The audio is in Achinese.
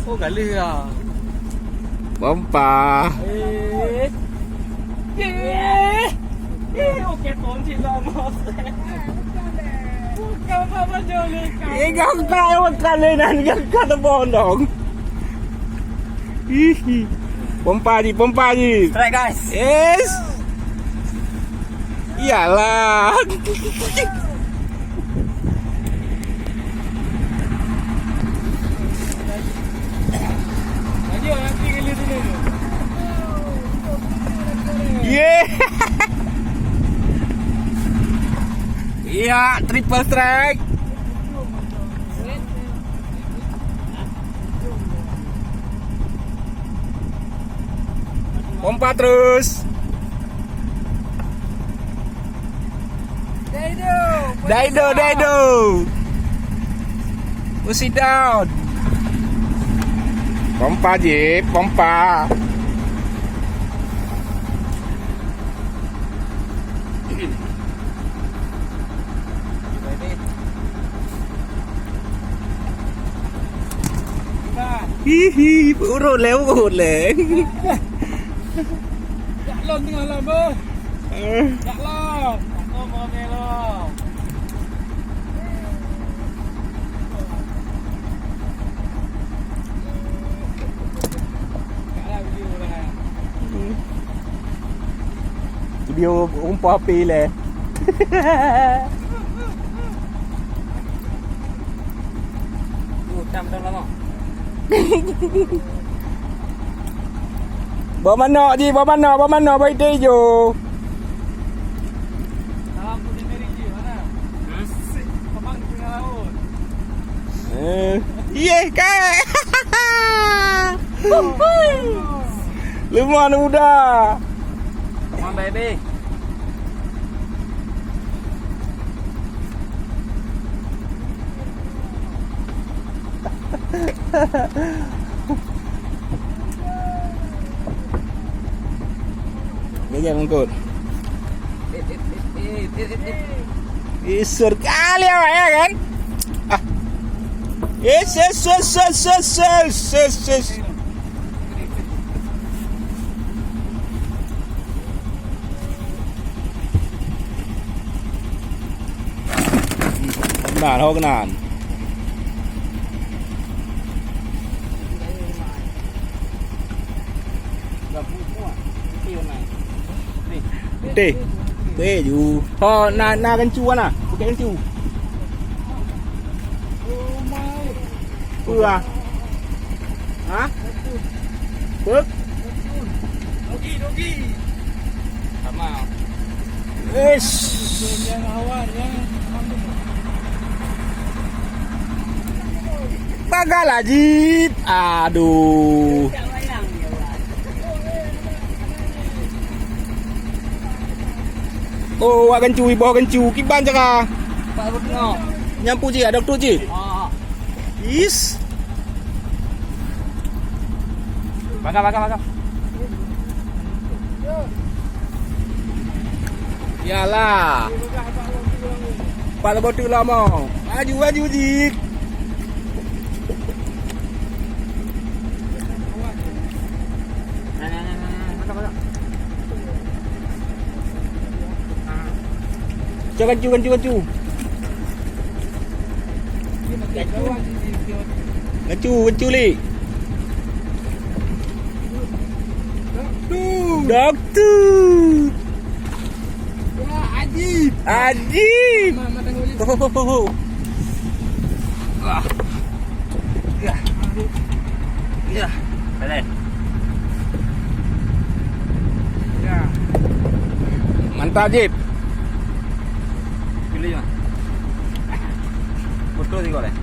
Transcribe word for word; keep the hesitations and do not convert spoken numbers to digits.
Oh, galeh ah. Pompa. Eh. Eh. Eh, okey, ton cit lah, Bos. Bukan apa-apa, joleh kau. Eh, gangka, bukan lé nan, gangka tebondong. Ih. Pompa ji, pompa ji. Strike, guys. Yes. Iyalah. Ye. Iya, triple strike. Pompa terus. Daido, Daido. Push it down. Pompa ji, pompa. Hihi, urut lé, urut lé. Jak lom tengah lom, beuh. Eh. Jak lom. Jak lom, lom, lom. Video rumpah api lé. Bawa manok ji, bawa manok, bawa manok, bawa ijo-ijo. Eh, yeh, kai. Leumo aneuk muda. Come on, baby. Dia jangan mengkut. Isur kali awak ya kan? Ah. Yes, yes, yes, yes, yes, yes, yes, yes. Nah, ho keunan. Teh. Teh ju. Ho, na, na keuncu na. Bukét keuncu. Peue ah? Ha? Bek? Dogi, dogi. Sama. Eish. Bagal Ajib. Aduh. Oh, wak keuncu, iboh keuncu. Kiban cara. Nyampu cit, ada tu cit. Is. Bakar, bakar, bakar. Yalah. Pat leuboh teuk lama. Laju, laju jih. Cok, gancu, gancu, gancu. Gancu, gancu, Li. Doktor. Doktor. Wah, Ajib. Ajib. Ma, ma, tengok ni. Ho, ho, ho, ho, ho. Wah. Ya. Ya. Boleh. Ya. Mantap, Jib. Pilih, Mak. Betul juga, leh.